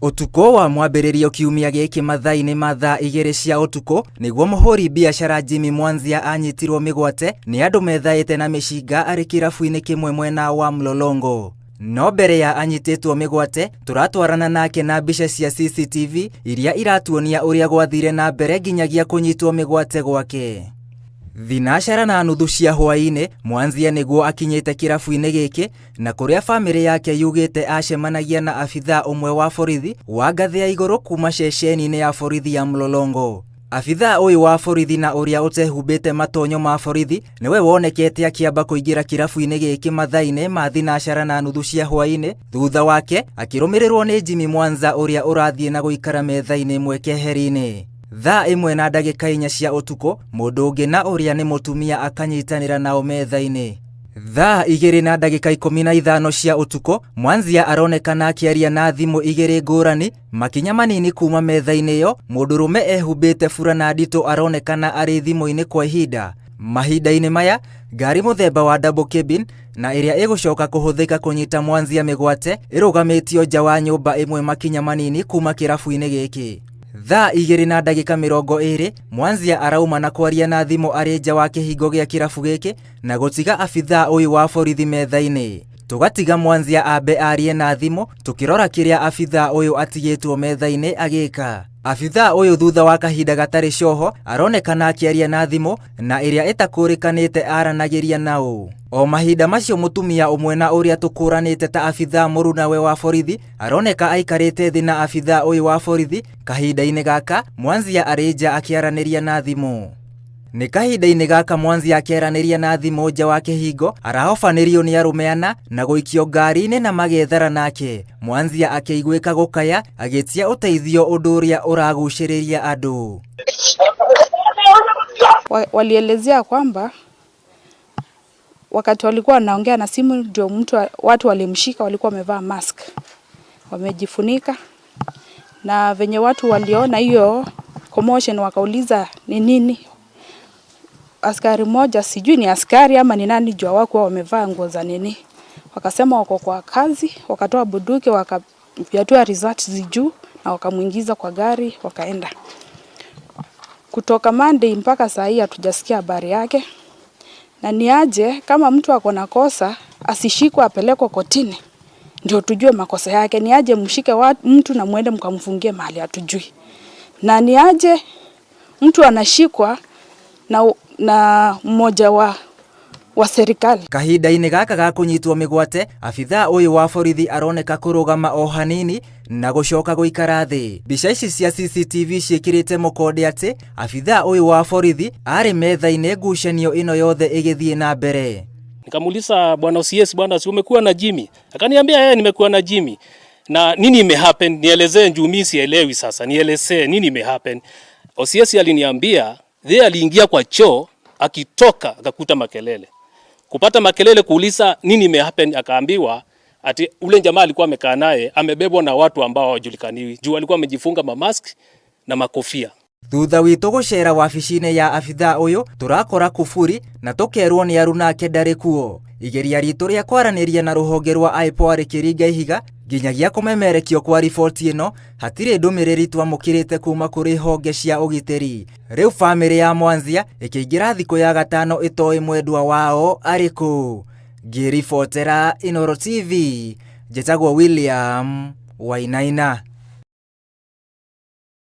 Ũtukũ wa mwambĩrĩrio kiumia gĩkĩ mathaa-inĩ ma thaa 2 cia ũtukũ nĩguo mũhũri biacara Jimmy Mwanzia anyitirwo mĩgwate nĩ andũ methaĩte na mĩcinga arĩ kĩrabu-inĩ kĩmwe mwena wa Mlolongo. No mbere ya anyitĩtwo mĩgwate, tũratwarana nake na mbica cia CCTV iria iratuonia ũrĩa gwathire na mbere nginyagia kũnyitwo mĩgwate gwake. Thinacara na nuthu cia hwaĩ-inĩ, Mwanzia nĩguo akinyĩte kĩrabu-inĩ gĩkĩ na kũrĩa famĩlĩ yake yugĩte acemanagia na abithaa ũmwe wa borithi wa ngathĩ ya igũrũ kuma ceceni-inĩ ya borithi ya Mlolongo. Abithaa ũyũ wa borithi na ũrĩa ũtehumbĩte matonyo ma borithi nĩwe wonekete akĩamba kũingĩra kĩrabu-inĩ gĩkĩ mathaa-inĩ ma thinacara na nuthu cia hwaĩ-inĩ, thutha wake akĩrũmĩrĩrwo nĩ Jimmy Mwanza ũrĩa ũrathiĩ na gũikara metha-inĩ ĩmwe keheri-inĩ. Thaa 1 na ndagĩka 4 cia ũtukũ, mũndũ ũngĩ na ũrĩa nĩ mũtumia akanyitanĩra nao metha-inĩ. Thaa 2 na ndagĩka 15 cia ũtukũ, Mwanzia aronekana akĩaria na thimũ igĩrĩ ngũrani, makinya manini kuma metha-inĩ ĩyo, mũndũrũme ehumbĩte burana nditũ aronekana arĩ thimũ-inĩ kwa ihinda. Mahinda-inĩ maya, ngari mũthemba wa double cabin na ĩrĩa ĩgũcoka kũhũthĩka kũnyita Mwanzia mĩgwate ĩrũgamĩtio nja wa nyũmba ĩmwe makinya manini kuma kĩrabu-inĩ gĩkĩ. Thaa 2 na ndagĩka 20, Mwanzia arauma na kwaria na thimũ arĩ nja wa kĩhingo gĩa kĩrabu gĩkĩ na gũtiga abithaa ũyũ wa borithi metha-inĩ. Tũgatiga Mwanzia ambe arie na thimũ tũkĩrora kĩrĩa abithaa ũyũ atigĩtwo metha-inĩ agĩka. Abithaa ũyũ thutha wa kahinda gatarĩ coho aronekana akĩaria na thimũ na ĩrĩa ĩtakũrĩkanĩte aranagĩria naũ. O mahinda macio mũtumia ũmwe na ũrĩa tũkũranĩte ta abithaa mũrunawe wa borithi aroneka aikarĩte thĩ na abithaa ũyũ wa borithi kahinda-inĩ gaka Mwanzia arĩ nja akĩaranĩria na thimũ. Nĩ kahinda-inĩ gaka Mwanzia akĩaranĩria na thimũ nja wa kĩhingo arahobanĩrio nĩ arũme ana na gũikio ngari-inĩ na magethara nake. Mwanzia akĩiguĩka gũkaya agĩtia ũteithio ũndũ ũrĩa ũragucĩrĩria andũ. Walielezea kwamba wakati walikuwa wanaongea na simu ndio watu walimshika, walikuwa wamevaa mask, wamejifunika, na venye watu waliona hiyo commotion wakauliza ni nini. Askari mmoja, sijui ni askari ama ni nani, juu hawakuwa wamevaa nguo za nini, wakasema wako kwa kazi, wakatoa bunduki wakafyatua risasi juu na wakamuingiza kwa gari wakaenda. Kutoka Monday mpaka saa hii hatujasikia habari yake. Na ni aje kama mtu ako na kosa asishikwe apelekwe kotini ndio tujue makosa yake. Ni aje mshike mtu na muende mkamfungie mahali hatujui. Na ni aje mtu anashikwa na mmoja wa serikali. Kahinda-inĩ gaka ga kũnyitwo mĩgwate, abithaa ũyũ wa borithi aroneka kũrũgama o hanini na gũcoka gũikara thĩ. Mbica ici cia CCTV ciĩkĩrĩte mũkonde atĩ abithaa ũyũ wa borithi arĩ metha-inĩ ngucanio ĩno yothe ĩgĩthiĩ na mbere. Nikamuuliza bwana OCS, bwana si umekuwa na Jimmy? Akaniambia yeye nimekuwa na Jimmy. Na nini imehappen? Nielezee juu mimi sielewi sasa. Nielezee nini imehappen. OCS aliniambia yeye aliingia kwa choo akitoka akakuta makelele. Kupata makelele kuuliza nini imehappen, akaambiwa ati ule jamaa alikuwa amekaa naye amebebwa na watu ambao hawajulikani. Juu alikuwa amejifunga mamask na makofia. Thutha witũ gũcera wabici-inĩ ya abithaa ũyũ tũrakora kuburi na tũkerwo nĩ aruna ake ndarĩ kuo. Igeria ritũ rĩa kwaranĩria na rũhonge rwa IPOA rĩkĩringa ihiga nginyagia kũmemerekio kwa riboti ĩno hatirĩ ndũmĩrĩri twamũkĩrĩte kuma kũrĩ honge cia ũgitĩri. Rĩu famĩlĩ ya Mwanzia ĩkĩingĩra thikũ ya gatano ĩtoĩ mwendwa wao arĩ kũ. Ngĩribotera Inooro TV, njĩtagwo William Wainaina.